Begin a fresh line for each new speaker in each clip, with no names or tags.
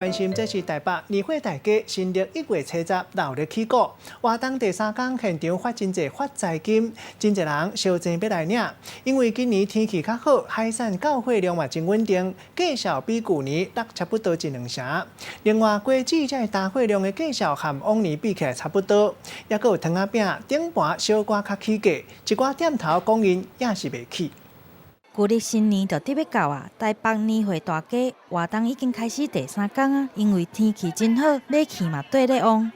關心這是台北年貨大街新曆1月70鬧熱起鼓，活動第三工現場發真濟發財金，真濟人相爭欲來領。因為今年天氣較好，海產到貨量嘛真穩定，價數比舊年落差不多一兩成。另外，瓜子這個提貨量的價數和往年比起來差不多，抑閣有糖仔餅頂盤小可較起價，一寡店頭講𪜶也是袂起。
舊曆新年就佇欲到啊！台北年貨大街活動已經開始第三工啊，因為天氣真好，買氣嘛綴咧旺。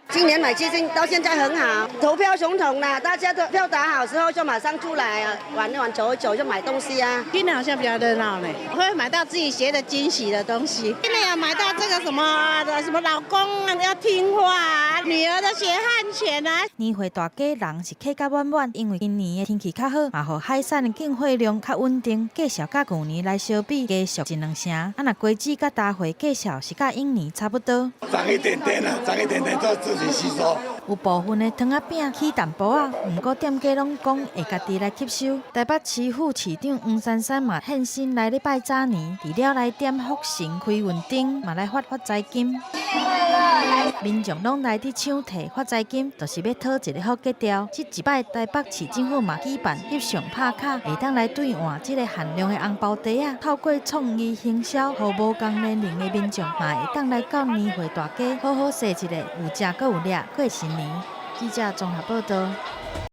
今年買氣到現在很好，投票總統啦，大家都票打好之後就馬上出來啊，玩一玩走一走就買東西啊。
今年好像比較熱鬧呢，會買到自己覺得驚喜的東西。今年有買到這個什麼的，什麼老公要聽話，女兒的血汗錢啊。
年貨大街人是客甲滿滿，因為今年的天氣較好，嘛予海產的進貨量較穩定，價數佮舊年來相比加俗一兩成。啊，若瓜子佮焦貨價數是佮往年差不多。
漲一點點啦，漲一點點就自己吸收。
有部分的糖仔餅起淡薄仔，毋過店家攏講會家己來吸收。台北市副市長黃珊珊嘛現身來咧拜早年，除了來點福神開運燈，嘛來發發財金。民眾攏來佇搶提發財金，就是欲討一个好格調。這一擺台北市政府嘛舉辦翕相拍卡，會當來兌換這个限量的紅包袋仔。透過創意行銷，予無仝年齡的民眾嘛會當來到年貨大街，好好踅一下，有食閣有掠過新年。記者綜合報道。